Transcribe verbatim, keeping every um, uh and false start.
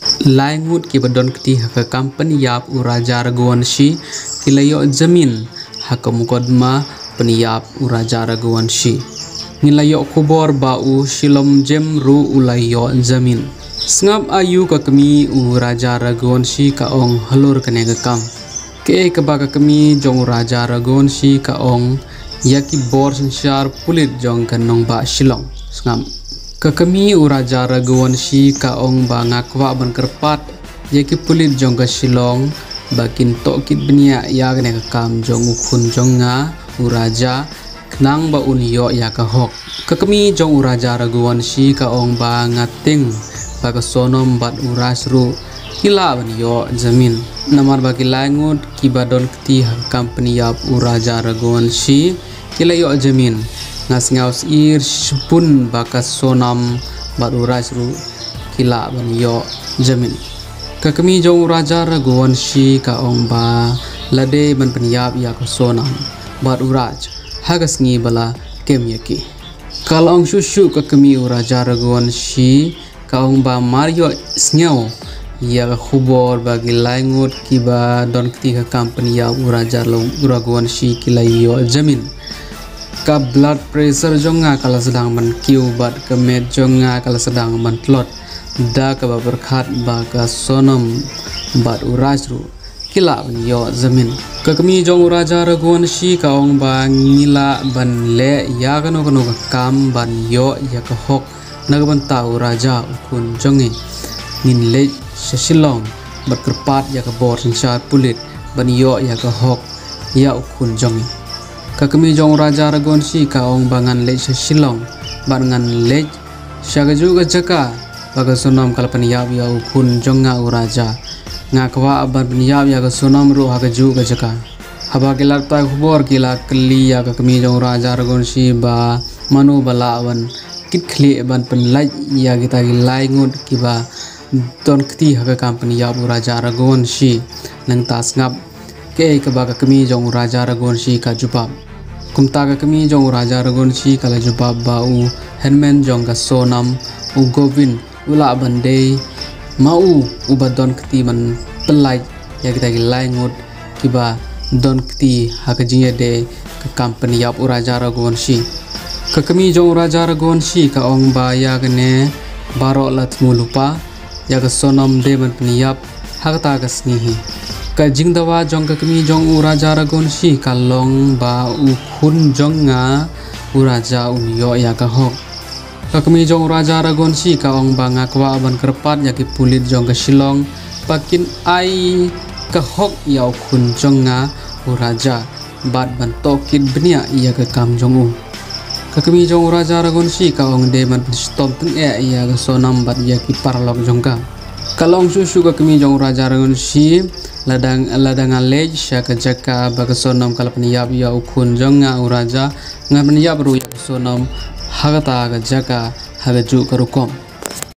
Lai ngut kiba don kti ha ka kam pynïap u Raja Raghuvanshi ki la ïoh jamin ha ka mukotduma pynïap u Raja Raghuvanshi. Ngi la ïoh khubor ba u Shilom Jem ruh u la ïoh jamin. Sngap aïu ka kmie u Raja Raghuvanshi ka ong halor kane ka kam. Kaei kaba ka kmie jong u Raja Raghuvanshi ka ong ïa ki bor synshar pulit jong ka nongbah Shillong. Sngap. Ka kmie u Raja Raghuvanshi ka ong ba nga kwah ban kyrpad ïa ki pulit jong ka Shillong ba kin tohkit bniah ïa kane ka kam jong u khun jong nga u Raja, khnang ba un ïoh ïa ka hok. Ka kmie jong u Raja Raghuvanshi ka ong ba nga tieng ba ka Sonam bad u Raj ruh ki lah ban ïoh jamin. Namar ba ki lai ngut kiba don kti ha ka kam pynïap u Raja Raghuvanshi ki la ïoh jamin. Nga sngew syier shibun ba ka Sonam bad u Raj ruh ki lah ban ïoh jamin. Ka kmie jong u Raja Raghuvanshi ka ong ba la dei ban pynïap ïa ka Sonam bad u Raj ha ka sngi ba la kem ïa ki. Ka la ong shuh shuh ka kmie u Raja Raghuvanshi ka ong ba mar ïohsngew ïa ka khubor ba ki lai ngut kiba don kti ha ka kam pynïap u Raja Raghuvanshi ki la ïoh jamin, ka blood pressure jong nga ka la sdang ban kiew bad ka met jong nga ka la sdang ban tlot da kaba pyrkhat ba ka Sonam bad u Raj ruh ki lah ban ïoh jamin. Ka kmie jong u Raja Raghuvanshi ka ong ba ngi lah ban leh ïa kano kano ka kam ban ïoh ïa ka hok na ka bynta u Raja u khun jong ngi. Ngin leit sha Shillong bad kyrpad ïa ka bor synshar pulit ban ïoh ïa ka hok ïa u khun jong ngi. Ka kmie jong u Raja Raghuvanshi ka ong ba ngan leit sha Shillong bad ngan leit sha kajuh ka jaka ba ka Sonam ka la pynïap ïa u khun jong nga u Raja. Nga kwah ban pynïap ïa ka Sonam ruh ha kajuh ka jaka. Haba ki lad pathai khubor ki la kylli ïa ka kmie jong u Raja Raghuvanshi ba mano ba lah ban kit khlieh ban pynlait ïa kita ki lai ngut kiba don kti ha ka kam pynïap u Raja Raghuvanshi. Nangta sngap kaei kaba ka kmie jong u Raja Raghuvanshi ka jubab. Kumta ka kmie jong u Raja Raghuvanshi ka la jubab ba u hynmen jong ka Sonam, u Govind, u lah ban dei ma u uba don kti ban pynlait ïa kita ki lai ngut kiba don kti ha ka jingïadei ka kam pynïap u Raja Raghuvanshi. Ka kmie jong u Raja Raghuvanshi ka ong ba ïa kane baroh la thmu lypa, ïa ka Sonam dei ban pynïap ha kata ka sngi hi. Ka jingdawa jong ka kmie jong u Raja Raghuvanshi ka long ba u khun jong nga u Raja un ïoh ïa ka hok. Ka kmie jong u Raja Raghuvanshi ka ong ba nga kwah ban kyrpad ïa ki pulit jong ka Shillong ba kin ai ka hok ïa u khun jong nga u Raja bad ban tohkit bniah ïa ka kam jong u. Ka kmie jong u Raja Raghuvanshi ka ong dei ban pynshitom tyngeh ïa ka Sonam bad ïa ki paralok jong ka. Ka la ong shuh shuh ka kmie jong u Raja Raghuvanshi, lada, lada nga leit sha ka jaka ba ka Sonam ka la pynïap ïa u khun jong nga u Raja, ngan pynïap ruh ïa ka Sonam ha kata ka jaka ha kajuh ka rukom.